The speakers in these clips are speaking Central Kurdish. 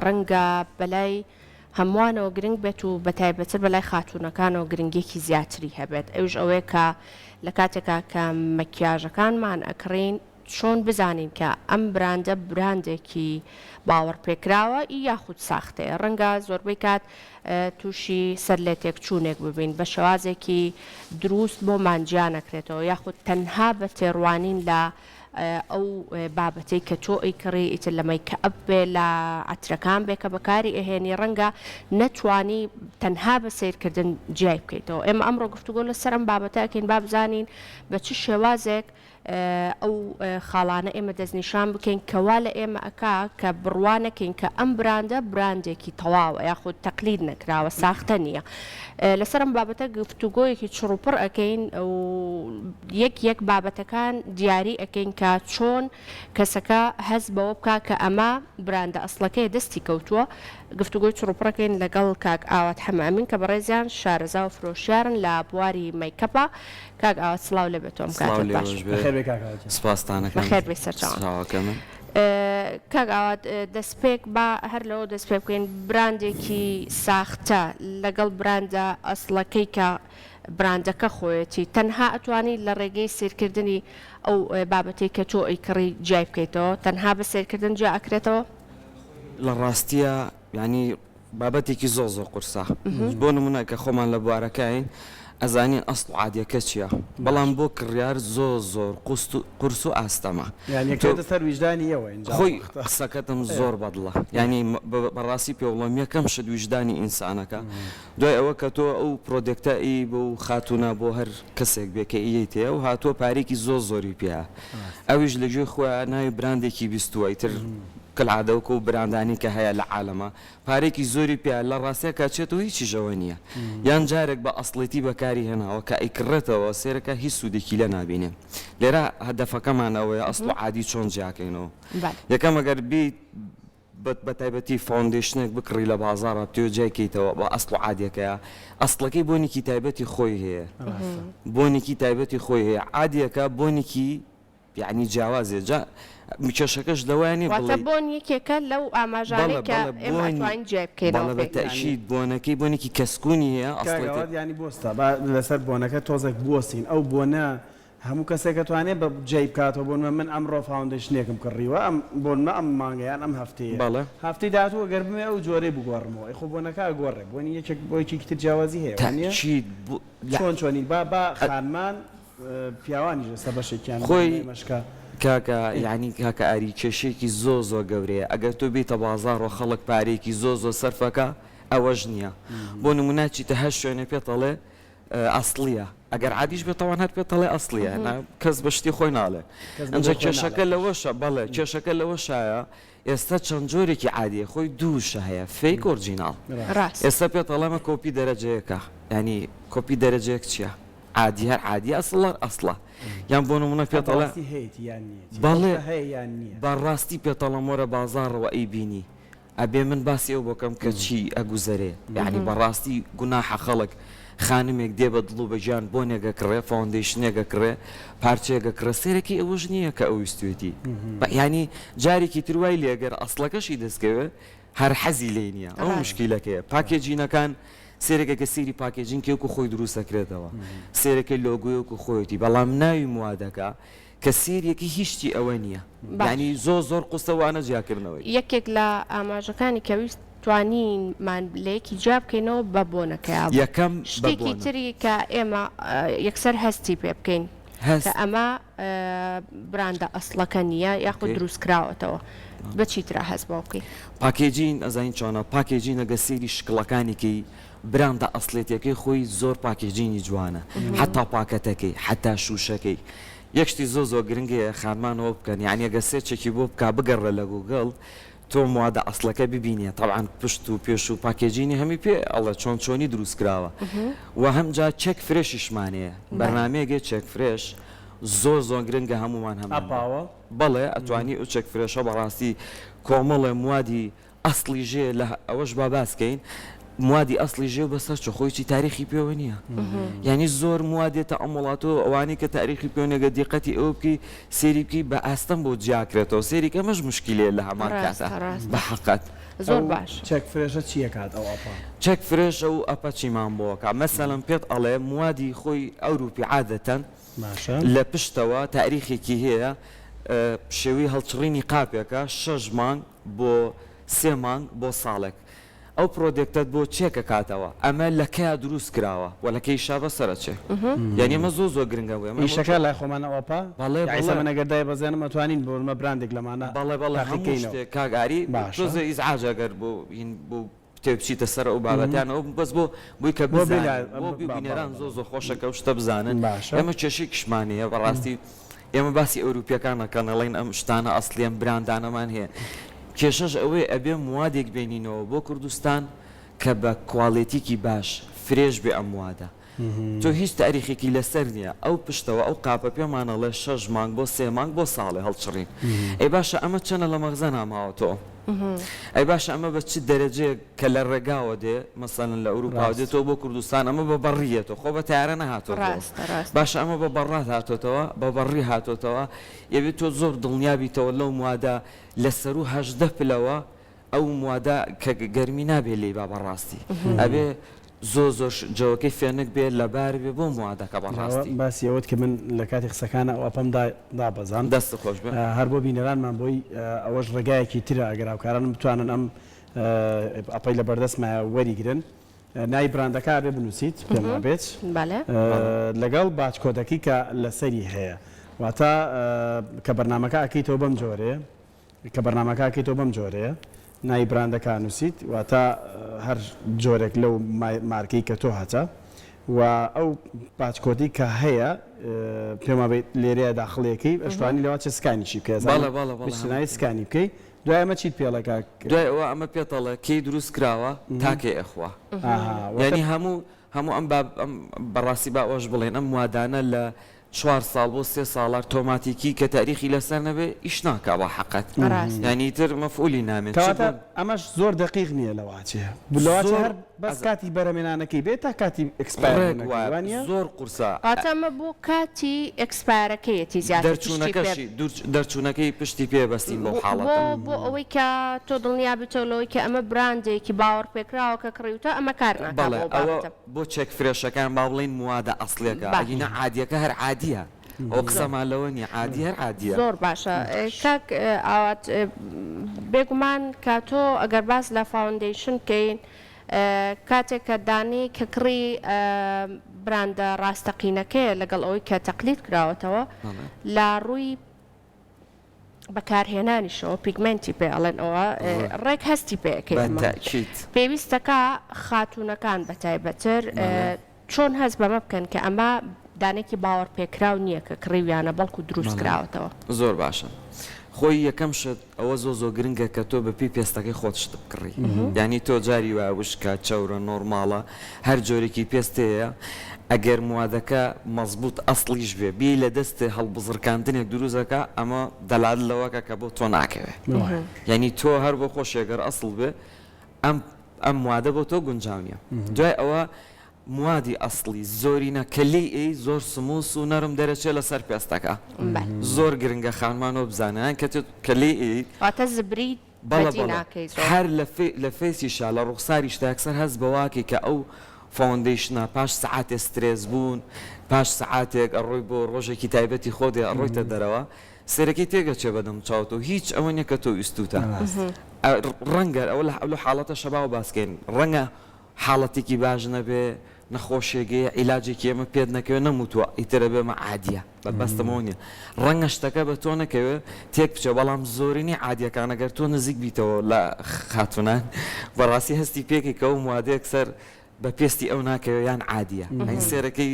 ڕەنگە بەلای هەمووانەوە گرنگ بێت و بەتایبەتر بەلای خاتوونەکانەوە گرنگیەکی زیاتری هەبێت ئەویش ئەوەیە کە لە کاتێکا کە مەکیاژەکانمان ئەکڕین چۆن بزانین کە ئەم براندە براندێکی باوەڕپێکراوە یاخود ساختەیە؟ ڕەنگە زۆربەی کات تووشی سەرلێتێکچوونێک ببین، بە شێوازێکی دروست بۆمان جیا نەکرێتەوە یاخود تەنها بە تێڕوانین لە ئەو بابەتەی کە تۆ ئەیکڕی ئیتر لە مەیکئەپ بێ لە عەترەکان بێ کە بەکاری ئەهێنی ڕەنگە نەتوانی تەنها بە سەیرکردن جیای بکەیتەوە. ئێمە ئەمڕۆ گفتوگۆ لەسەر ئەم بابەتە ئەکەین با بزانین بە چ شێوازێک ئەو خاڵانە ئێمە دەستنیشان بکەین کە وا لە ئێمە ئەکا کە بڕوا نەکەین کە ئەم براندە براندێکی تەواوە یاخود تەقلید نەکراوە ساختە نییە. لەسەر ئەم بابەتە گفتوگۆیەکی چڕوپڕ ئەکەین و یەک یەک بابەتەکان دیاری ئەکەین کە چۆن کەسەکە هەست بەوە بکا کە ئەمە براندە ئەسڵەکەیە دەستی کەوتووە. گفتوگۆی چڕوپڕ ئەکەین لەگەڵ کاک ئاوات حەمەئەمین کە بەڕێزیان شارەزا و فرۆشیارن لە بواری مەیکەپا. کاک ئاوات سڵاو لێ بێت تۆم سڵاو کاتت باش. لێوەش بێ بەخێر بێی کاک ئاوات گیان. سپاستان ئەکەم بەخێر بێی سەرچاوان. سڵاوەکەمن. کاک ئاوات دەستپێک با هەر لەوە دەست پێ بکەین براندێکی ساختە لەگەڵ براندە ئەسڵەکەی کە براندەکە خۆیەتی تەنها ئەتوانی لە ڕێگەی سەیرکردنی ئەو بابەتەی کە تۆ ئەیکڕی جیای بکەیتەوە تەنها بە سەیرکردن جیا ئەکرێتەوە؟ لە ڕاستیا یانی بابەتێکی زۆر زۆر قورسە بۆ نمونە کە خۆمان لە بوارەکەین ئەزانین ئەسڵ و عادیەکە چیە بەڵام بۆ کڕیار زۆر زۆر قورس و ئاستەمە یانی تۆ ئەکەوێتە سەر ویژدانی ئێوە ئینجا خۆی وەختە قسەکەتم زۆر بەدڵە یانی بەڕاستی پێ بڵێم یەکەم شت ویژدانی ئینسانەکە دوای ئەوە کە تۆ ئەو product ە ئی بۆ خاتوونە بۆ هەر کەسێک بێ کە ئیەیتێ ئەو هاتووە پارێکی زۆر زۆری پێیە ئەویش لە گوێی خۆیا ناوی براندێکی بیستووە ئیتر کەلعادە وەکو ئەو براندانەی کە هەیە لە عالەما پارەیەکی زۆری پێیە لە ڕاستیا کە ئەچێتەوە هیچیش ئەوە نییە یان جارێک بە ئەسڵێتی بەکاری هێناوە کە ئەیکڕێتەوە سەیرەکە هیچ سوودێکی لێ نابینێ لێرە هەدەفەکەمان ئەوەیە ئەسڵ و عادی چۆن جیاکەینەوە یەکەم ئەگەر بیت بە تایبەتی foundation ێک بکڕی لە بازاڕا بتەوێ جیای کەیتەوە بە ئەسڵ و عادیەکەیە ئەسڵەکەی بۆنێکی تایبەتی خۆی هەیە بۆنێکی تایبەتی خۆی هەیە عادیەکە بۆنێکی یەعنی جیاوازیە جا کێشەکەش لەوەیا نیە واتە بڵێی بۆن یەکێکە لەو ئاماژانەی بەڵێ کە بەڵێ ئێمە بۆنی ئەتوانین جیای بکەینەوە بەڵێ بە پێی. تەئکید بۆنەکەی بۆنێکی کەسکونی هەیە کاک ئەسڵێتی. ئاوات یانی بۆستە با لەسەر بۆنەکە تۆزێک بوەستین ئەو بۆنە هەموو کەسێک ئەتوانێ بە جیای بکاتەوە بۆنمە من ئەمڕۆ foundation ێکم کڕیوە ئەم بۆنمە ئەم مانگە یان ئەم هەفتەیە بەڵێ. هەفتەی داهاتوو ئەگەر بمەوێ ئەو جۆرەی بگۆڕمەوە ئەی خۆ بۆنەکە ئەگۆڕێ بۆنی یەکێک بۆ یەکێکی تر جیاوازی هەیە وانیە؟ تەئکید بۆ لە. چۆن چۆنی با با خانمان پیاوانیش ئێستا بەشێکیان خۆی بۆ مەشکە. کاکە یانی کاکە ئاری کێشەیەکی زۆر زۆر گەورەیە ئەگەر تۆ بێیتە بازاڕەوە خەڵک پارەیەکی زۆر زۆر سەرفەکا ئەوەش نییە بۆ نمونە چیتە هەر شوێنێ پێت ئەڵێ ئەسڵیە ئەگەر عادیش بێت تەوان هەر پێت ئەڵێ ئەسڵیە نا کەس بە شتی خۆی ناڵێ کەس بە ئەنجا دڵ خۆی کێشەکە ناڵێ. لەوەشە بەڵێ کێشەکە لەوەشایە ئێستا چەند جۆرێکی عادیە خۆی دوو وشە هەیە fake original ڕاست. ئێستا پێت ئەڵێمە کۆپی دەرەجە یەکە یانی کۆپی دەرەجە یەک چیە عادی هەر عادیە ئەسڵ هەر ئەسڵە یان بۆ نمونە پێت ئەڵێ بەڕاستی هەیەتی یان نیەتی ئەو بەڵێ شتە هەیە یان نیە. بەڕاستی پێت ئەڵێم وەرە بازاڕەوە ئەیبینی ئەبێ من باسی ئەو بکەم کە چی ئەگوزەرێ یانی بەڕاستی گوناحە خەڵک خانمێک دێ بە دڵ و بە گیان بۆنێک ئەکڕێ foundation ێک ئەکڕێ پارچەیەک ئەکڕێ سەیرەکەی ئەوەش نییە کە ئەو ویستوێتی یانی جارێکی تر وای لێ گەر ئەسڵەکەشی دەست کەوێ هەر حەزی لێی نییە ئەو مشکیلەکەیە packaging ەکان سەیرەکە کە سەیری packaging کەی وەکو خۆی دروست ئەکرێتەوە سەیرەکەی لۆگۆی وەکو خۆیەتی بەڵام ناوی موادەکە کە سەیرەکەی هیچ شتی ئەوە نییە یانی زۆر زۆر قورسە وانە جیاکردنەوەی. یەکێک لە ئاماژەکانی کە ویست توانیمان لە یەکی جیا بکەینەوە بە بۆنەکەیا بوو. یەکەم بە شتێکی بۆنە. تری کە ئێمە یەکسەر هەستی پێ بکەین کە هەست. ئەمە براندە ئەسڵەکە نییە یاخود okay. دروست کراوەتەوە بە چی ترا هەست بەوە بکەین؟ packaging ئەزانی چۆنە packaging ئەگەر سەیری شکڵەکانی کەی براندە ئەسڵێتیەکەی خۆی زۆر packaging ی جوانە حەتا پاکەتەکەی حەتا شوشەکەی یەک شتی زۆر زۆر گرنگ هەیە خانمان ئەوە بکەن یانی ئەگەر search ێکی بۆ بکا بگەڕێ لە گوگڵ تۆ موادە ئەسڵەکە ببینێ تەبعەن پشت و پێش و packaging ی هەمی پێ ئەڵێ چۆن چۆنی دروست کراوە وە هەمجا چەک فرێشیشمان هەیە بەرنامەیەک هەیە چەک فرێش زۆر زۆر گرنگە هەموومان هەمان بێ ئەپاوە. بەڵێ ئەتوانی ئەو چەک فرێشە بەڕاستی کۆمەڵێ موادی ئەسڵی ژێ لە ئەوەش با باس کەین موادی ئەسڵی ژێ و بەسەر چۆ خۆی چی تاریخی پێوە نییە یعنی زۆر مواد دێتە ئەم وڵاتەوە ئەوانەی کە تاریخی پێوە نییە گەر دیقەتی ئەوە بکەی سەیری بکەی بە ئاستەم بۆ جیاکرێتەوە سەیری کە ئەمەش مشکیلەیە لە هەمان ڕاستە کاتا ڕاستە. بە حەقەت. زۆر باش. چەک فرێشە چی ئەکات ئەو ئەپە؟ چەک فرێش ئەو ئەپە چیمان بۆ ئەکا مەسەلەن پێت ئەڵێ موادی خۆی ئەوروپی عادەتەن باشە. لە پشتەوە تاریخێکی هەیە شێوەی هەڵچڕینی قاپێکە شەش مانگ بۆ سێ مانگ بۆ ساڵێک ئەو product ەت بۆ check ئەکاتەوە ئەمە لە کەیا دروست کراوە وە لە کەیشا بەسەر ئەچێ یانی ئەمە زۆر زۆر گرنگە بۆ ئێمە ئیشەکە لای خۆمانە ئەوپا بەڵێ یاعی بەڵێ من ئەگەر دایبەزێنم ئەتوانین بۆ نمە براندێک لەمانە بەڵێ بەڵێ هەموو تاقیکەینەوە شتێک کاک ئاری باشە تۆزێ ئیزعاج ئەگەر بۆ هین بۆ بتەوێ بچیتە سەر ئەو بابەتانەوە بەس بۆ بۆی کە بۆ بزانن بیلا بۆ بە بەڵێ بینەران بەڵێ زۆر زۆر خۆشە کە ئەو شتە بزانن باشە ئێمە کێشەیەکیشمان هەیە بەڕاستی ئێمە باسی ئەوروپیەکان ئەکەن ئەڵێن ئەم شتانە ئەسڵیەن براندانەمان هەیە کێشەش ئەوەیە ئەبێ موادێک بێنینەوە بۆ کوردستان کە بە quality کی باش fresh بێ ئەم موادە تۆ هیچ تاریخێکی لەسەر نیە ئەو پشتەوە ئەو قاپە پێمان ئەڵێ شەش مانگ بۆ سێ مانگ بۆ ساڵێ هەڵچڕین ئەی باشە ئەمە چەنە لە مەخزەنا ماوەتەوە ئەی باشە ئەمە بە چ دەرەجەیەک کە لە ڕێگاوە دێ مەسەلەن لە ئەوروپاوە ڕاست. دێتەوە بۆ کوردستان ئەمە بە بەڕی یەتەوە خۆ بە تەیارە نەهاتۆتەوە ڕاستە ڕاستە. باشە ئەمە بە بەڕات هاتۆتەوە بە بەڕی هاتۆتەوە یەبێ تۆ زۆر دڵنیا بیتەوە لەو موادە لە سەروو 18 پلەوە ئەو موادە کە گەرمی نابێ لێی با بەڕاستی ئەبێ زۆر زۆر جەوەکەی فێنک بێ لەبار بێ بۆ موادەکە بەڕاستی. باسی ئەوەت کرد من لە کاتی قسەکانا ئەو ئەپەم دا دابەزاند دەستت خۆش بێ. هەر بۆ بینەرانمان بۆی ئەوەش ڕێگایەکی ترە ئەگەر هاوکارانم بتوانن ئەم ئەپەی لە بەردەستمایە وەریگرن ناوی براندەکە ئەبێ بنووسیت پێم وابێت لەگەڵ batch code ەکەی کە لەسەری هەیە واتە کە بەرنامەکە ئەکەیتەوە بەم جۆرەیە کە بەرنامەکە ئەکەیتەوە بەم جۆرەیە ناوی براندەکە ئەنووسیت واتە هەر جۆرێک لەو مارکەی کە تۆ هەتە و ئەو batch code ی کە هەیە پێم وابێت لێرەیە داخڵیەکەی ئەشتوانی لەوە چ scan یشی بکەی بەڵێ بەڵێ بەڵێ بچنای scan ی بکەی دوای ئەمە چیت پێڵێ کاک؟ دوای ئەوە ئەمە پێت ئەڵێ کەی دروست کراوە تا کەی ئەخوا یانی هەموو هەموو ئەم باب ئەم بەڕاستی با ئەوەش بڵێن ئەم موادانە لە چوار ساڵ بۆ سێ ساڵار تۆماتیکی کە تاریخی لەسەر نەبێ ئیش ناکا بە حەقەت یانی ئیتر مەفعولی نامێ چ کەواتە بۆ ئەمەش زۆر دەقیق نییە لەواچێ لەواچێ زۆر هەر بەس ئەز کاتی بەرهەمێنانەکەی بێ تا کاتی expire ڕێک بوونەکەی وایە وانییە؟ زۆر قورسە. واتە ئەمە بۆ کاتی expire ەکەیەتی زیاتر پشتی پێ دەرچوونەکەشی دورچ دەرچوونەکەی پشتی پێ بەستین بەو بۆ حاڵەتە. بۆ ئەوەی کە تۆ دڵنیا بیتەوە لەوەی کە ئەمە براندێکی باوەڕپێکراوە کە کڕیوتە ئەمە کار ناکا بۆ بەڵێ ئەو ئەوە بابەتە. بۆ چەک fresh ەکان با بڵێین موادە ئەسڵیەکە باشە. ئەگینا عادیەکە هەر عادیە ئەوە قسەمان لەوە نیە عادی هەر عادیە. زۆر باشە کاک ئاوات بێگومان کە تۆ ئەگەر باس لە foundation بکەین کاتێک کە دانەی کە کڕی براندە ڕاستەقینەکەیە لەگەڵ ئەوەی کە تەقلید کراوەتەوە لە ڕووی بەکارهێنانیشەوە pigment ی پێ ئەڵێن ئەوە ڕێک هەستی پێ ئەکەی بە ئەمە تەئکید. پێویستەکا خاتوونەکان بە تایبەتر چۆن هەست بەمە بکەن کە ئەمە دانێکی باوەڕپێکراو نییە کە کڕیویانە بەڵکو دروست کراوەتەوە؟ زۆر باشە خۆی یەکەم شت ئەوە زۆر زۆر گرنگە کە تۆ بە پێی پێستەکەی خۆت شت بکڕی یانی تۆ جاری وایە وشکە چەورە normal ە هەر جۆرێکی پێست هەیە ئەگەر موادەکە مەزبوت ئەسڵیش بێ بێی لە دەستێ هەڵبزڕکاندنێک دروست ئەکا ئەمە دەلالەت لەوەکە کە بۆ تۆ ناکەوێ یانی تۆ هەر بۆ خۆشی ئەگەر ئەسڵ بێ ئەم ئەم موادە بۆ تۆ گونجاو نیە دوای ئەوە موادی ئەسڵی زۆرینە کە لێی ئێی زۆر smooth و نەرم دەرەچێ لەسەر پێستەکە زۆر گرنگە خانمان ئەوە بزانن یان کە کە لێی ئێی واتە زبری بەڵێ بەدی بەڵێ ناکەی زۆر. هەر لە فەی لە face یشا لە ڕوخساریشتا یەکسەر هەست بەوە ئەکەی کە ئەو foundation ە پاش سەعاتێ سترێس بوون پاش سەعاتێک ئەڕۆی بۆ ڕۆژێکی تایبەتی خۆت ئێ ئەڕۆیتە دەرەوە سەیرەکەی تێک ئەچێ بەدەم چاوتەوە هیچ ئەوە نیە کە تۆ ویستوتە ڕەنگە ئەوە لە لەو حاڵەتەشا باوە باس کەین ڕەنگە حاڵەتێکی باش نەبێ نەخۆشێک هەیە عیلاجێکی ئێمە پێت نەکەوێ نەموتوە ئیتر ئەبێ ئەمە عادیە مەبەستم ئەوە نیە ڕەنگە شتەکە بە تۆ نەکەوێ تێک بچێ بەڵام زۆرینەی عادیەکان ئەگەر تۆ نزیک بیتەوە لە خاتونان بەڕاستی هەستی پێکەی کە ئەو موادەیەک سەر بە پێستی ئەو ناکەوێ یان عادیە یانی سێرەکەی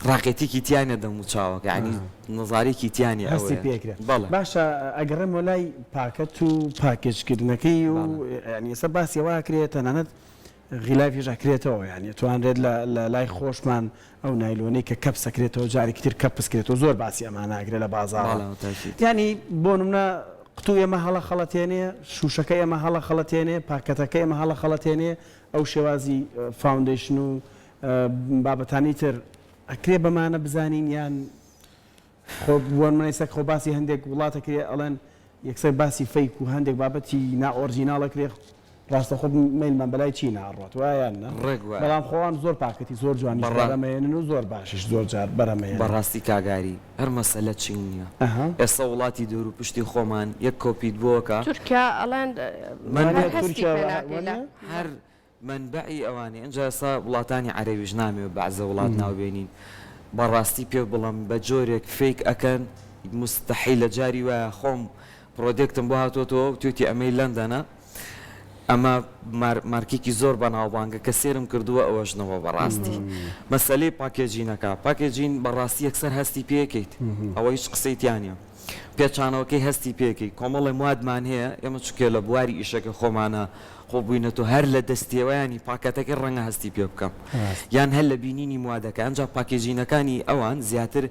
ڕاقێتیکی تیا نیە دەم و چاوەکە یانی نەزارێکی تیا نیە هەستی ئەوەیە پێکرێ بەڵێ. باشە ئەگەڕێمەوە لای پاکەت و package کردنەکەی و بەڵێ. یانی ئێستا باسی ئەوە ئەکرێ تەنانەت غیلافیش ئەکرێتەوە یانی ئەتوانرێت لە لە لای خۆشمان ئەو نایلۆنەی کە کەپس ئەکرێتەوە جارێکی تر کەپس کرێتەوە زۆر باسی ئەمانە ئەکرێ لە بازاڕا بەڵێ تاکید. یانی بۆ نمونە قوتوو ئێمە هەڵە خەڵەتێنێ شوشەکە ئێمە هەڵە خەڵەتێنێ پاکەتەکە ئێمە هەڵە خەڵەتێنێ ئەو شێوازی foundation و بابەتانی تر ئەکرێ بەمانە بزانین یان خۆ بۆ نمونە ئیستا خۆ باسی هەندێک وڵات ئەکرێ ئەڵێن. یەکسەر باسی fake و هەندێک بابەتی نا original ئەکرێ ڕاستەخۆ مەیلمان بەلای چینا ئەڕوات وایە یان نا؟ ڕێک وایە. بەڵام خۆوان زۆر پاکەتی زۆر جوانیش بەڕا. بەرهەم ئەهێنن و زۆر باشیش زۆر جار بەرهەم ئەهێنن. بەڕاستی کاک ئاری هەر مەسەلە چین نیە ئەها. ئێستا وڵاتی دەورو پشتی خۆمان یەک کۆپیت بۆ ئەکا تورکیا ئەڵێن من هەر وانیە هەستی تورکیا پێ ناکەی لە. وانیە؟ هەر مەنبەعی ئەوانەی ئینجا ئێستا وڵاتانی عەرەبیش نامەوێ بەعزە وڵات ناو بێنین بەڕاستی پێ بڵێم بە جۆرێک fake ئەکەن موستەحیلە جاری وایە خۆم product م بۆ هاتۆتەوە وتویەتی ئەمەی لەندەنە ئەمە مارکێکی زۆر بەناوبانگە کە سێرم کردووە ئەوەش نەبووە بەڕاستی مەسەلەی packaging ەکە packaging بەڕاستی یەکسەر هەستی پێکەیت ئەوە هیچ قسەی تیا نییە پێچانەوەکەی هەستی پێکەی کۆمەڵێ موادمان هەیە ئێمە چونکە لە بواری ئیشەکە خۆمانە قوڵ بووینەتەوە هەر لە دەستێوەیانی پاکەتەکەی ڕەنگە هەستی پێ بکەم یان هەر لە بینینی موادەکە ئەنجا packaging ەکانی ئەوان زیاتر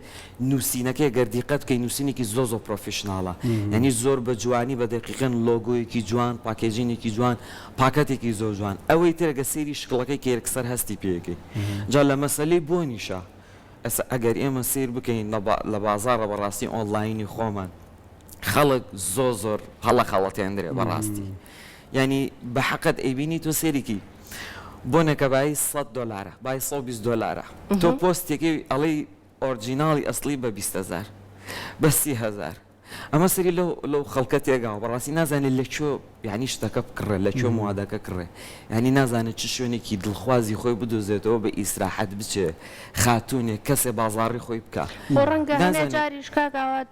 نووسینەکەی گەر دیقەت بکەی نووسینێکی زۆر زۆر professional ە یانی زۆر بە جوانی بە دەقیقەن لۆگۆیەکی جوان packaging ێکی جوان پاکەتێکی زۆر جوان ئەوەی تر گەر سەیری شکڵەکەی کەی یەکسەر هەستی پێ ئەکەی جا لە مەسەلەی بۆنیشا ئێستا ئەگەر ئێمە سەیر بکەین لە بازاڕە بەڕاستی ئۆنڵاینی خۆمان خەڵک زۆر زۆر هەڵە خەڵەتێندرێ بەڕاستی یانی بە حەقت ئەیبینی تۆ سەیرێکی بۆنێکە بای 100 دۆلارە بای 120 دۆلارە تۆ پۆستێکی ئەڵێی original ی ئەسڵی بە 20 هەزار بە 30 هەزار ئەمە سەری لەو لەو خەڵکە تێگاوە بەڕاستی نازانێت لە کوێ یعنی شتەکە بکڕێ لە کوێ موادەکە کڕێ یعنی نازانێت چ شوێنێکی دڵخوازی خۆی بدۆزێتەوە بە ئیسراحەت بچێ خاتوونێک کەسێ بازاڕی خۆی بکا خۆ ڕەنگە هەنێ نازانێت. جاریش کاک ئاوات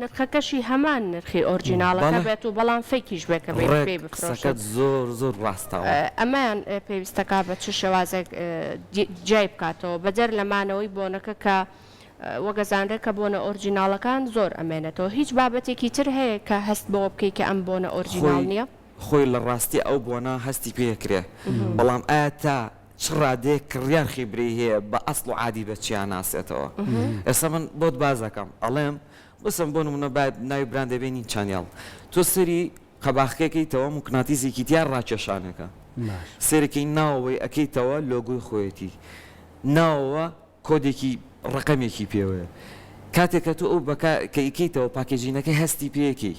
نرخەکەشی هەمان نرخی original ەکە بەڵێ. بێت و بەڵام fake یش بێ کە بێ ڕێک پێی بفرۆشن. قسەکەت زۆر زۆر ڕاستە. ئەمەیان پێویستەکا بە چ شێوازێک جیای بکاتەوە بەدەر لە مانەوەی بۆنەکە کە وەک ئەزانرێت کە بۆنە original ەکان زۆر ئەمێنێتەوە هیچ بابەتێکی تر هەیە کە هەست بەوە بکەی کە ئەم بۆنە original خۆی نییە؟ خۆی لە ڕاستی ئەو بۆنە هەستی پێ ئەکرێ بەڵام ئایا تا چ ڕادەیەک کڕیار خیبرەی هەیە بە ئەسڵ و عادی بە چیا ناسێتەوە ئێستا من بۆت باس ئەکەم ئەڵێم بسم بۆ نمونە با ناوی براندێ بێنین چانیاڵ تۆ سەری قەباخکەی کەیتەوە موکناتیزێکی تیا ڕاکێشانێکە سەیرەکەی ناوەوەی ئەکەیتەوە لۆگۆی خۆیەتی ناوەوە کۆدێکی ڕەقەمێکی پێوەیە کاتێک کە تۆ ئەو بەکا کە ئیکەیتەوە packaging ەکەی هەستی پێکەی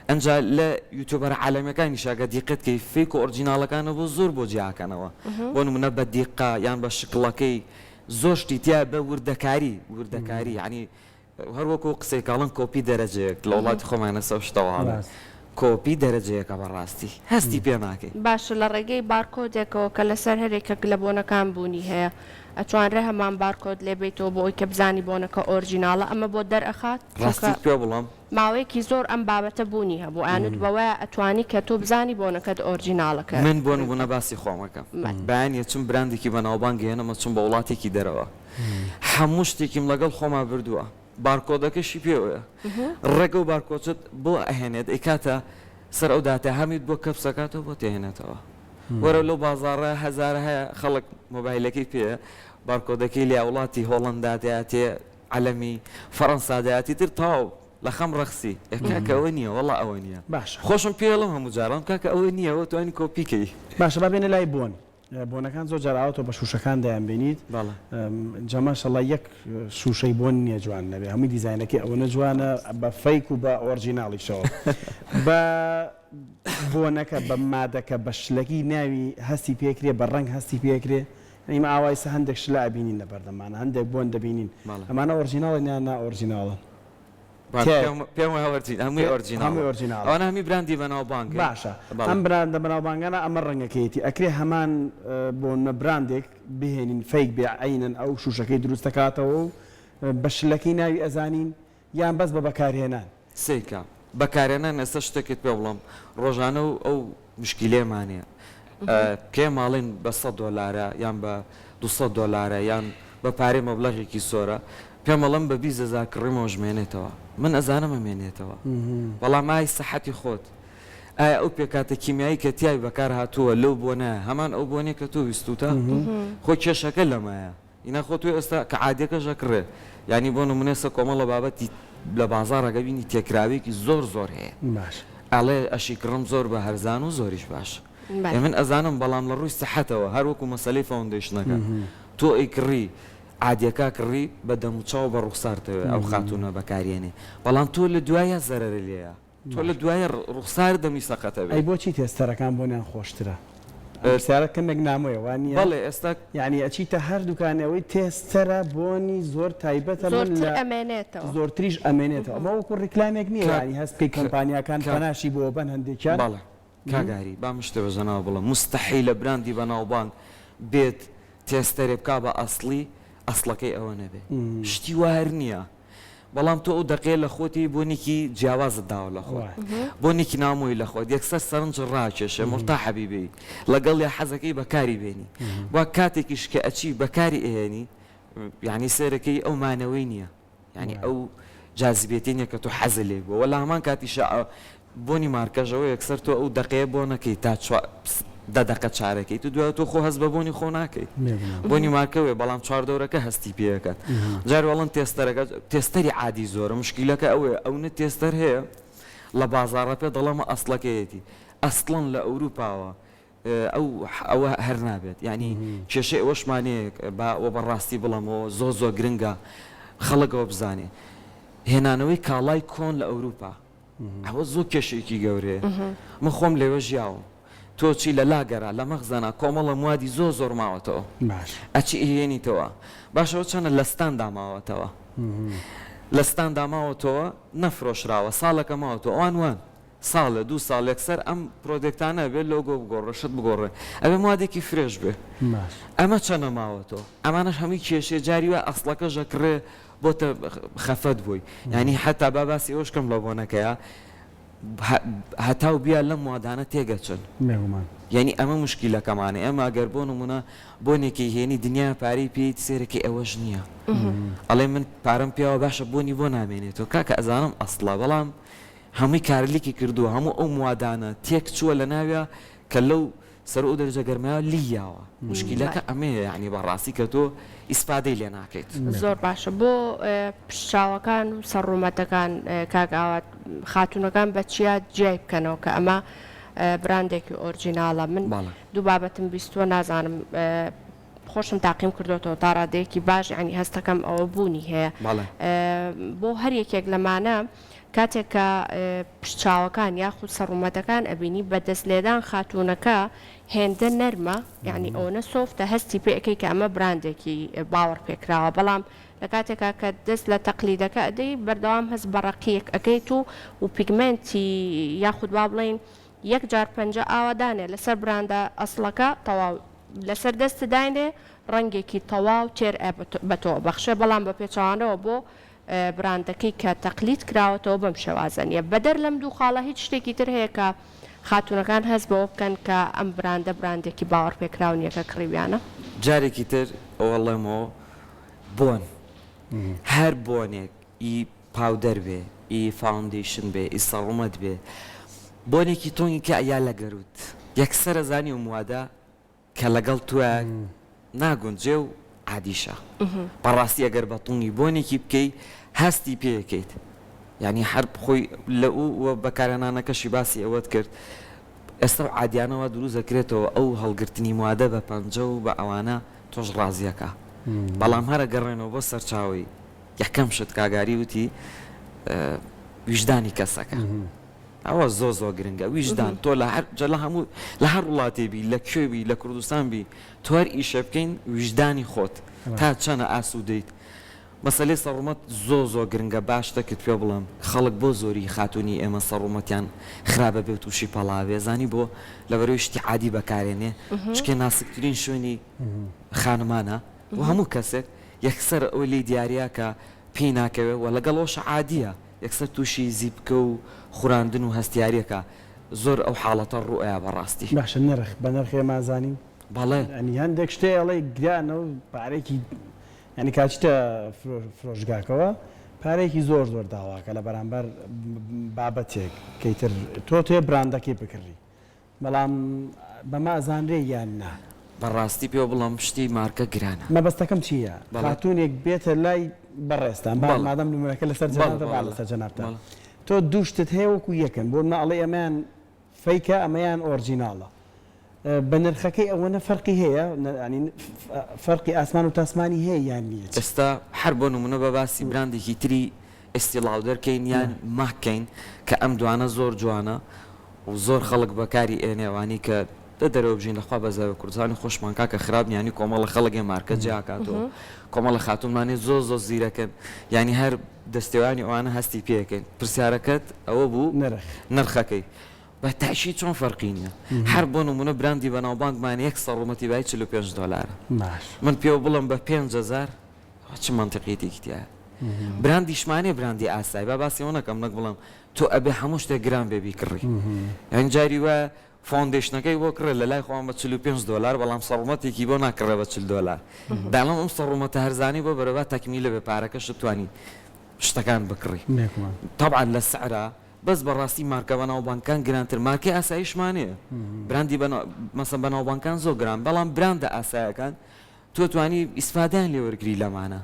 ئەنجا لە YouTuber ە عالەمیەکانیشا گە دیقەت کەی fake و original ەکانە بۆ زۆر بۆ جیاکەنەوە بۆ نمونە بە دیقە یان بە شکڵەکەی زۆر شتی تیا بە وردەکاری وردەکاری یعنی هەر وەکو قسەی کاڵن کۆپی دەرەجەیەک لە وڵاتی خۆمان ئێستا ئەو شتە واڵە کۆپی دەرەجەیەکە بەڕاستی هەستی پێ ناکەی. باشە لە ڕێگەی بارکۆدێکەوە کە لەسەر هەرێکەک لە بۆنەکان بوونی هەیە ئەتوانرێ هەمان بارکۆد لێ بەیتەوە بۆ ئەوی کە بزانی بۆنەکە original ە ئەمە بۆت دەرئەخات چونکە ڕاستیت پێ بڵێم. ماوەیەکی زۆر ئەم بابەتە بوونی هەبوو ئەیانوت بەوەیە ئەتوانی کە تۆ بزانی بۆنەکەت original ە کە من بۆ نموونە باسی خۆم ئەکەم بەیانی ئەچم براندێکی بەناوبانگ ئەهێنم ئەچم بە وڵاتێکی دەرەوە هەموو شتێکیم لەگەڵ خۆما بردووە بارکۆدەکەشی پێوەیە ڕێک ئەو بارکۆچەت بۆ ئەهێنێت ئەیکاتە سەر ئەو داتا هەمیت بۆ کەپس ئەکاتەوە بۆ تێهێنێتەوە وەرە لەو بازاڕە هەزارەها خەڵک مۆبایلەکەی پێیە بارکۆدەکەی لە وڵاتی هۆڵەندا دەیاتێ عەلەمی فەڕەنسا دەیاتی تر تەواو لە خەم ڕەخسی ئێ کاکە ئەوە نییە وەڵا ئەوە نییە باشە. خۆشم پێڵم هەموو جاران کاکە ئەوە نییە ئەوە توانی کۆپی کەی. باشە با بێنە لای بۆن. بۆنەکان زۆر جار ئاوا تۆ بە شوشەکان دەیان بینیت بەڵێ. جا ماشەڵا یەک شوشەی بۆن نیە جوان نەبێ هەمووی دیزاینەکەی ئەوەنە جوانە بە fake و بە original یشەوە بە بۆنەکە بە مادەکە بە شلەکی ناوی هەستی پێکرێ بە ڕەنگ هەستی پێکرێ یانی ئیمە ئاوا ئیستا هەندێک شلە ئەبینین لە بەردەمانە هەندێک بۆن دەبینین بەڵێ. ئەمانە original ن یان نا original ن؟ پێم وایە original هەمووی original ە هەمووی original ە. ئەوانە هەمووی براندی بەناوبانگن. باشە بەڵێ. ئەم براندە بەناوبانگانە ئەمە ڕەنگەکەیەتی ئەکرێ هەمان بۆنمە براندێک بهێنین fake بێ عەینەن ئەو شوشەکەی دروست دەکاتەوە و بە شلەکەی ناوی ئەزانین یان بەس بە بەکارهێنان؟ سەیرکە بەکارهێنان ئێستا شتێکت پێ بڵێم ڕۆژانە و ئەو مشکیلەیەمان هەیە کێ ماڵین بە سەد دۆلارە یان بە 200 دۆلارە یان بە پارەی مەبلەغێکی زۆرە پێم ئەڵێن بە 20 هەزار کڕیمەوە ژمێنێتەوە من ئەزانم ئەمێنێتەوە بەڵام ئای سەحەتی خۆت ئایا ئەو پێکهاتە کیمیایی کە تیای بەکار هاتووە لەو بۆنە هەمان ئەو بۆنەیە کە تۆ ویستوتە خۆ کێشەکە لەمایە ئینا خۆ تۆ ئێستا کە عادیەکەش ئەکڕێ یانی بۆ نمونە ئێستا کۆمەڵە بابەتی لە بازاڕەکە بینی تێکراوێکی زۆر زۆر هەیە باش. ئەڵێ ئەشی کڕم زۆر بە هەرزان و زۆریش باش بەلێ. ئێ من ئەزانم بەڵام لە ڕووی سحەتەوە هەر وەکو مەسەلەی foundation ەکە تۆ ئەیکڕی عادیەکە کڕی بە دەموچاو بە ڕوخسارتەوە ئەو خاتوونە بەکاریێنێ بەڵام تۆ لە دوایە زەرەرە لێیە. تۆ لە دوایە ڕوخسارت دەمی سەقەتە بێ. ئەی بۆچی tester ەکان بۆنیان خۆشترە؟ ئەم پرسیارە کەمێک نامۆیە وا نییە؟ بەڵێ ئێستا. یانی ئەچیتە هەر دوکانێ ئەوەی tester ە بۆنی زۆر تایبەتە من زۆرتر لە ئەمێنێتەوە. زۆرتریش ئەمێنێتەوە ئەمە وەکو ڕیکلامێک نییە کاک یانی هەست بکەی کۆمپانیاکان کاک پەناشی بۆ بەن هەندێکیان. بەڵێ کاک ئاری با من شتێ بە جەنابت بڵێم موستەحیلە براندی بەناوبانگ بێت tester ێ بکا بە ئەسڵی ئەسڵەکەی ئەوە نەبێ شتی وا هەر نییە. بەڵام تۆ ئەو دەقەیە لە خۆتی بۆنێکی جیاوازت داوە لە خۆت بۆنێکی نامۆی لە خۆت یەکسەر سەرنج ڕاکێشێ مورتاحەبی بێی لەگەڵیا حەزەکەی بەکاری بێنی وا کاتێکیش کە ئەچی بەکاری ئەهێنی یانی سەیرەکەی ئەو مانەوەی نییە یانی ئەو جازبێتی نییە کە تۆ حەزت لێی بووە وە لە هەمان کاتیشا بۆنی مارکەش ئەوە یەکسەر تۆ ئەو دەقەیە بۆ نەکەی تا دە دەقە چارەکەیت و دوای تۆ خۆ هەست بە بۆنی خۆ ناکەیت بۆنی مارکە وێ بەڵام چواردەورەکە هەستی پێ ئەکات جار وەڵن tester ەکە tester ی عادی زۆرە مشکیلەکە ئەوەیە ئەونە tester هەیە لە بازاڕە پێ دەڵێمە ئەسڵەکەیەتی ئەسڵەن لە ئەوروپاوە ئەو ئەوە هەر نابێت یانی کێشەی ئەوەشمان هەیە با وە بە ڕاستی بڵێمەوە زۆر زۆر گرنگە خەڵک ئەوە بزانێ هێنانەوەی کاڵای کۆن لە ئەوروپا ئەوە زۆر کێشەیەکی گەورەیە من خۆم لەوێ ژیاوم تۆ چی لە لاگەرا لە مەخزەنا کۆمەڵە موادی زۆر زۆر ماوەتەوە ئەچی ئەیهێنیتەوە باشە ئەوە چەنە لە ستاندا ماوەتەوە لە ستاندا ماوەتەوە نەفرۆشراوە ساڵێکە ماوەتەوە ئەوان وان ساڵێ دوو ساڵ یەکسەر ئەم product انە ئەبێ لۆگۆ بگۆڕێ شت بگۆڕێ ئەبێ موادێکی fresh بێ ئەمە چەنە ماوەتەوە ئەمانەش هەمووی کێشەیە جاری وایە ئەسڵەکەش ئەکڕێ بۆتە خەفەت بۆی یانی حەتا با باسی ئەوەش کەم لە بۆنەکەیا هەتاو بیا لەم موادانە تێگەچن بێگومان. یانی ئەمە موشکیلەکەمانە ئێمە ئەگەر بۆ نمونە بۆنێکی هێنی دنیا پارەی پێیت سێرەکەی ئەوەش نییە ئەڵێ من پارەم پیاوە باشە بۆنی بۆ نامێنێتەوە کاکە ئەزانم ئەسڵە بەڵام هەمووی کارلیکی کردووە هەموو ئەو موادانە تێک چووە لە ناویا کە لەو سەرو ئەو دەرەجە گەرمایە لی یاوە موشکیلەکە ئەمەیە یانی بەڕاستی کە تۆ ئیسفادەی لێ ناکەیت. زۆر باشە بۆ پشت چاوەکان و سەر ڕوومەتەکان کاک ئاوات خاتوونەکان بە چیا جیای بکەنەوە کە ئەمە براندێکی original ە من بەڵێ. دوو بابەتم بیستووە نازانم خۆشم تاقیم کردۆتەوە تا ڕادەیەکی باش یانی هەستەکەم ئەوە بوونی هەیە بەڵێ. بۆ هەر یەکێک لەمانە کاتێک کە پشت چاوەکان یاخود سەر ڕوومەتەکان ئەبینی بە دەست لێدان خاتوونەکە هێندە نەرمە یانی ئەوەنە soft ە هەستی پێ ئەکەی کە ئەمە براندێکی باوەڕ پێکراوە بەڵام لە کاتێکا کە دەست لە تەقلیدەکە ئەدەی بەردەوام هەست بە ڕەقیەک ئەکەیت و و pigment ی یاخود با بڵێین یەک جار پەنجە ئاوا دانێ لەسەر براندە ئەسڵەکە تەواو لەسەر دەستت داینێ ڕەنگێکی تەواو تێر بە تۆ ئەبەخشێ بەڵام بە پێچەوانەوە بۆ براندەکەی کە تەقلید کراوەتەوە بەم شێوازە نیە بەدەر لەم دوو خاڵە هیچ شتێکی تر هەیە کە خاتوونەکان هەست بەوە بکەن کە ئەم براندە براندێکی باوەڕپێکراو نیە کە کڕیویانە؟ جارێکی تر ئەوەڵێمەوە بۆن هەر بۆنێک ئی powder بێ ئی foundation بێ ئی سەڕومەت بێ بۆنێکی تۆنگی کە ئەیا لە گەروت یەکسەر ئەزانی ئەو موادە کە لەگەڵ توە ناگونجێ و عادیشە بەڕاستی ئەگەر بە تونگی بۆنێکی بکەی هەستی پێ ئەکەیت یانی هەر خۆی لە و بەکارهێنانەکەشی باسی ئەوەت کرد ئێستا و عادیانە وا دروست ئەکرێتەوە ئەو هەڵگرتنی موادە بە پەنجە و بە ئەوانە تۆش ڕازیەکا بەڵام هەر ئەگەڕێنەوە بۆ سەرچاوەی یەکەم شت کاک ئاری وتی ویژدانی کەسەکە ئەوە زۆر زۆر گرنگە ویژدان تۆ لە هەر جا لە هەموو لە هەر وڵاتێ بی لە کوێ بی لە کوردستان بی تۆ هەر ئیشێ بکەین ویژدانی خۆت تا چەنە ئاسوودەیت مەسەلەی سەڕومەت زۆر زۆر گرنگە با شتەکت پێ بڵێم خەڵک بۆ زۆری خاتوونی ئێمە سەڕومەتیان خراپە بێ و تووشی پەڵا بێ زانی بۆ لەبەرەوەی شتی عادی بەکارێنێ چکێ ناسکترین شوێنی خانمانە و هەموو کەسێک یەکسەر ئەوەی لێی دیاریە کە پێی ناکەوێ و لەگەڵ ئەوەشا عادیە یەکسەر توشی زیپکە و خوراندن و هەستیاریەکە زۆر ئەو حاڵەتە ڕوو ئەیا بەڕاستی. باشە نرخ بە نرخ ئێمە ئەزانین؟ بەڵێ. یانی هەندێک شتێ ئەڵێی گرانە و پارەیەکی یانی کە ئەچیتە فرۆشگاکەوە پارەیەکی زۆر زۆر داواکە لە بەرامبەر بابەتێک کە ئیتر تۆ تێ براندەکەی بکڕی بەڵام بەمە ئەزانرێ یان نا؟ بەڕاستی پێو بڵێم شتی مارکە گرانە. مەبەستەکەم چییە بەڵێ. خاتوونێک بێتە لای بەڕێزتان با بەڵێ. مادام نموونەکە لەسەر بەڵێ جەنابتە با بەڵێ لەسەر جەنابتان بەڵێ. تۆ دوو شتت هەیە وەکو یەکن بۆ نموونە ئەڵێی ئەمەیان fake ە ئەمەیان original ە بە نرخەکەی ئەوەنە فەرقی هەیە یانی فەرقی ئاسمان و تاسمانی هەیە یان نییە چی؟ ئێستا هەر بۆ نموونە با باسی براندێکی تری. Estee Lauder کەین یان MAC کەین کە ئەم دوانە زۆر جوانە و زۆر خەڵک بەکاری ئێنێ ئەوانەی کە لە دەرەوە بژین لە خوا بەزاوێ کوردستانی خۆشمان کاکە خراپ نیە یانی کۆمەڵە خەڵک هەیە مارکە جیاکاتەوە کۆمەڵە خاتوونمان هەیە زۆر زۆر زیرەکن یانی هەر دەستێوانی ئەوانە هەستی پێکەین پرسیارەکەت ئەوە بوو نرخ نرخەکەی بە تەئکید چۆن فەرقی نیە هەر بۆ نمونە براندی بەناوبانگمان یەک سەڕومەتی بای 45 دۆلارە باش من پێو بڵێم بە 5000 ئەوە چ مەنتیقیەتێکی تیایە براندیشمان هەیە براندی ئاسایی با باسی ئەوە نەکەم نەک بڵێم تۆ ئەبێ هەموو شتێک گران بێ بیکڕی یانی جاری وایە foundation ەکەی بۆ کڕێ لە لای خۆمان بە 45 دۆلار بەڵام سەڕومەتێکی بۆ ناکڕێ بە 40 دۆلار داڵم ئەم سەڕومەتە هەرزانی بۆ بەرە با تەکمیلە بێ پارەکەشت توانی شتەکان بکڕی تەبعەن لە سعرا بەس بەڕاستی مارکە بەناوبانگکان گرانتر مارکەی ئاساییشمان هەیە براندی مەسەن بەناوبانگکان زۆر گران بەڵام براندە ئاسایەکان تۆ توانی ئیسفادەیان لێ وەرگری لەمانە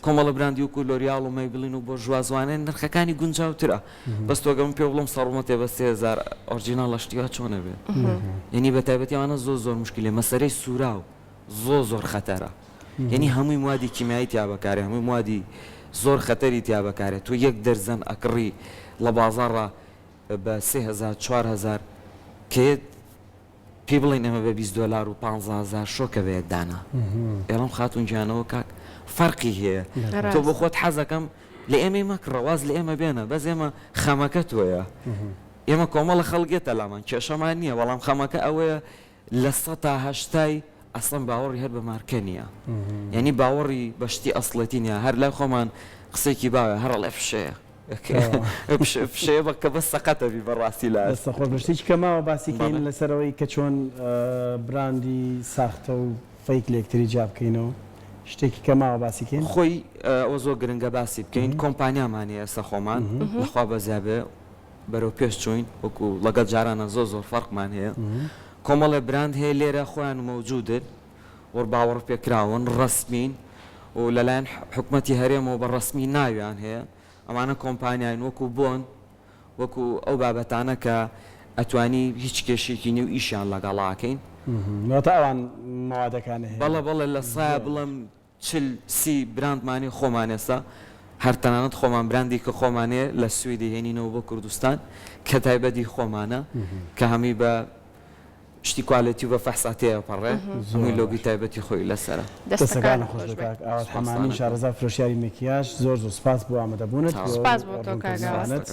کۆمەڵە براندی وەکو L'Oréal و Maybelline و Bourjois وانە نرخەکانی گونجاوترە بەس تۆ گەر من پێ بڵێم سەڕومەتێ بە 3000 original ە شتی وا چۆن ئەبێ یعنی بە تایبەتی ئەوانە زۆر زۆر مشکلە مەسەلەی سوراو زۆر زۆر خەتەرە یعنی هەمووی موادی کیمیایی تیا بەکارێ هەمووی موادی زۆر خەتەری تیا بەکارێ تۆ یەک دەرزەن ئەکڕی لە بازاڕا بە 3000 4000 کە یەت پێی بڵێن ئێمە بە 20 دۆلار و 15000 شۆکە بە یەک دانە ئێڵم خاتون گیانەوە کاک فەرقی هەیە تۆ بۆ خۆت حەزەکەم لە ئێمەی مەکڕە واز لە ئێمە بێنە بەس ئێمە خەمەکە تۆیە ئێمە کۆمەڵە خەڵگێتە لامان کێشەمان نییە بەڵام خەمەکە ئەوەیە لە سەتا هەشتای ئەسڵەن باوەڕی هەر بە مارکە نییە یانی باوەڕی بە شتی ئەسڵێتی نییە هەر لای خۆمان قسەیەکی باوە هەر ئەڵێ فشەیە فشەیە بە کە بەس سەقەتە بی بەڕاستی لە دەستە خۆش بێ شتێکی کە ماوە باسی کەین لەسەر ئەوەی کە چۆن براندی ساختە و fake لە یەکتری جیا بکەینەوە شتێکی کە ماوە باسی کەین. خۆی ئەوە زۆر گرنگە باسی بکەین کۆمپانیامان هەیە ئێستا خۆمان لەخوا بەزیا بێ بەرەو پێش چووین وەکو ڵەگەڵ جارانە زۆر زۆر فەرقمان هەیە کۆمەڵێ براند هەیە لێرە خۆیان مەوجودن و باوەڕپێکراون ڕەسمین و لەلایەن حکومەتی هەرێمەوە بە ڕەسمی ناویان هەیە ئەمانە کۆمپانیاین وەکو بۆن وەکو ئەو بابەتانە کە ئەتوانی هیچ کێشێکی نیە و ئیشیان لەگەڵاکەین. واتە ئەوان مەوادەکانە هەیە. بەڵێ بەڵێ لە سایە بڵێم 40 سی براندمانی خۆمان ئێستا هەر تەنانەت خۆمان براندی کە خۆمان هەیە لە سویدی هێنینەوە بۆ کوردستان کە تایبەتی خۆمانە کە هەمووی بە شتی quality و بە فەحسا تێئەپەڕێ هەمووی لۆگی تایبەتی خۆی لەسەرە. دەستەکانت خۆش بێت کاک ئاوات حەمامی شارەزا فرۆشیاری مکیاژ زۆر زۆر سوپاس بۆ ئامادەبوونت بۆ سوپاس بۆ تۆ کاک ئاوات. ڕوونکردنەوانت.